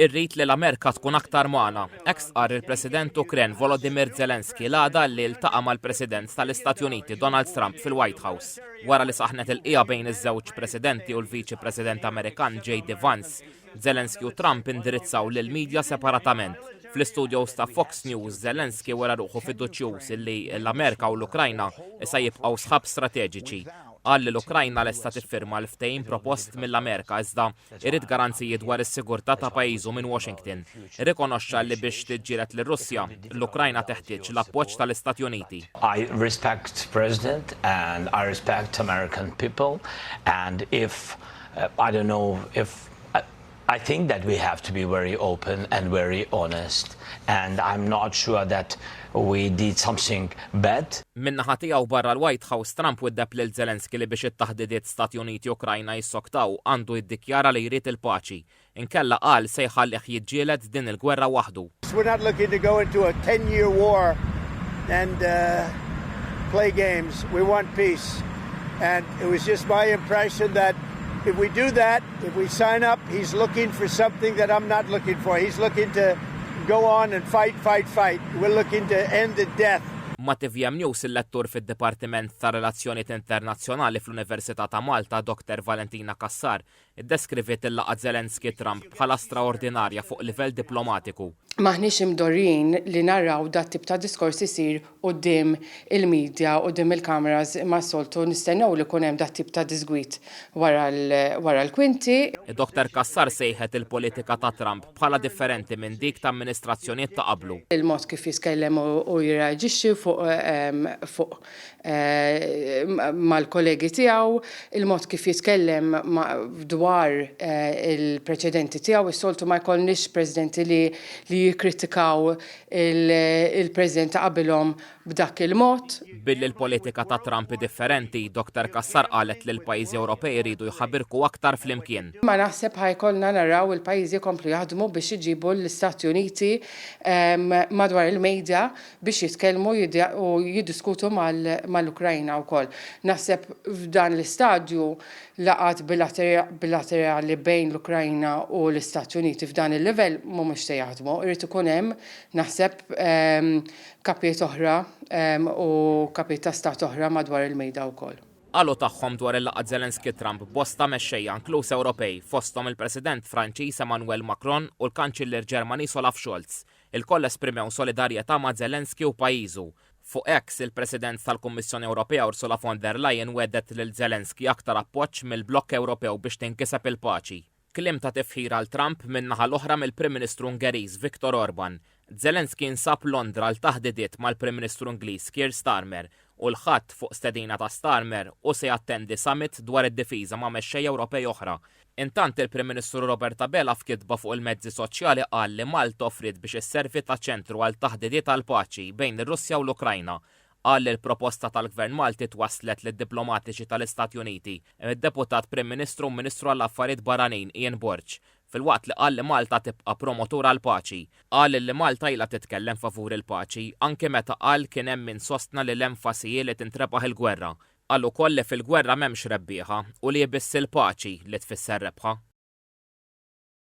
Irrid li l-Amerka tkun aktar magħna, hekk stqarr il-President Ukren Volodymyr Zelensky l-għada li ltaqa' mal-President tal-Istati Uniti Donald Trump fil-White House. Wara li saħnet il-qiegħa bejn iż-żewġ presidenti u l-Viċi President Amerikan JD Vance, Zelensky u Trump indirizzaw lill-midja separatament. Fl-istudios ta' Fox News, Zelensky wera ruħu fiduċjuż li l-Amerika u l-Ukrajna issa jibqgħu sħab strateġiċi. Qal li l-Ukrajna lesta tiffirma l-ftehim propost mill-Amerika iżda Irid garanziji dwar is-sigurtà ta' pajjiżu minn Washington. Irrikonoxxa li biex tiġġieled lir-Russja, l-Ukrajna teħtieġ l-appoġġ tal-Istati Uniti. I respect President and I respect American people and if I don't know if I think that we have to be very open and very honest and I'm not sure that we did something bad. Min-naħa tiegħu barra l-White House, Trump widdeb lil Zelensky li biex it-taħdidiet Stati Uniti-Ukrajna jissoktaw għandu jiddikjara li jrid il-paċi. Inkella qal se jħallih jiġġieled din il-gwerra waħdu. We're not looking to go into a 10-year war and play games. We want peace. And it was just my impression that if we do that, if we sign up, he's looking for something that I'm not looking for. He's looking to go on and fight, fight, fight. We're looking to end the death. Ma' tvm News il-lettur fid-Dipartiment ta' Relazzjonijiet Internazzjonali fl-Università ta' Malta Dr Valentina Cassar iddeskriviet il-laqgħa Zelensky-Trump bħala straordinarja fuq livell diplomatiku. M'aħniex imdorrijin li naraw dat-tip ta' diskors isir quddiem il-media, quddiem il-cameras imma s-soltu nistennew li jkun hemm dat-tip ta' diżgwid wara l-kwinti. Dr Cassar sejħet il-politika ta' Trump bħala differenti minn dik ta' amministrazzjonijiet ta' qablu. Il-mod kif jitkellem u jirreaġixxi fuq mal-kollegi tiegħu, il-mod kif jitkellem dwar il-preċedenti tiegħu, is-soltu ma jkollniex presidenti li jikkritikaw il-president ta' qabilhom b'dak il-mod. Billi l-politika ta' Trump hi differenti, Dr Cassar qalet li l-pajjiżi Ewropej iridu jħabirku aktar flimkien. Imma naħseb ħa jkollna naraw il-pajjiżi jkomplu jaħdmu biex iġibu l-Istati Uniti madwar il-mejda biex jitkellmu u jiddiskutu mal-Ukraina wkoll. Naħseb f'dan l-istadju laqgħat bilaterali bejn l-Ukraina u l-Istati Uniti f'dan il-livell mhumiex se jaħdmu. Irid ikun hemm naħseb kapijiet oħra u kapijiet ta' stat oħra madwar il-mejda wkoll. Qalu tagħhom dwar il-laqgħa Zelensky-Trump bosta mexxejja inkluż Ewropej, fosthom il-President Franċiż Emmanuel Macron u l-Kanċillier Ġermaniż Olaf Scholz. Ilkoll esprimew solidarjetà ma' Zelensky u pajjiżu. Fuq X, il-President tal-Kummissjoni Ewropea Ursula von der Leyen wegħdet lil Zelensky aktar appoġġ mill-blokk Ewropew biex tinkiseb il-paċi. Kliem ta' tifħir għal Trump min-naħa l-oħra mill-Prim Ministru Ungeriż Viktor Orban. Zelensky jinsab Londra għal taħdidiet mal-Prim Ministru Ingliż Keir Starmer u l-Ħadd, fuq stedina ta' Starmer, hu se jattendi summit dwar id-difiża ma' mexxejja Ewropej oħra. Intant, il-Prim Ministru Robert Abela f'kitba fuq il-mezzi soċjali qal li Malta offriet biex isservi ta' ċentru għal taħdidiet għall-paċi bejn ir-Russja u l-Ukrajna. Qal li l-proposta tal-Gvern Malti twasslet lid-diplomatiċi tal-Istati Uniti mid-Deputat Prim Ministru u Ministru għall-Affarijiet Barranin Ian Borg filwaqt li qal li Malta tibqa' promotur għall-paċi. Qal li Malta ilha titkellem favur il-paċi, anki meta qal kien hemm min sostna li l-enfasi hi li tintrebaħ il-gwerra. Qal ukoll li fil-gwerra m'hemmx rebbieħa u li hi biss il-paċi li tfisser rebħa.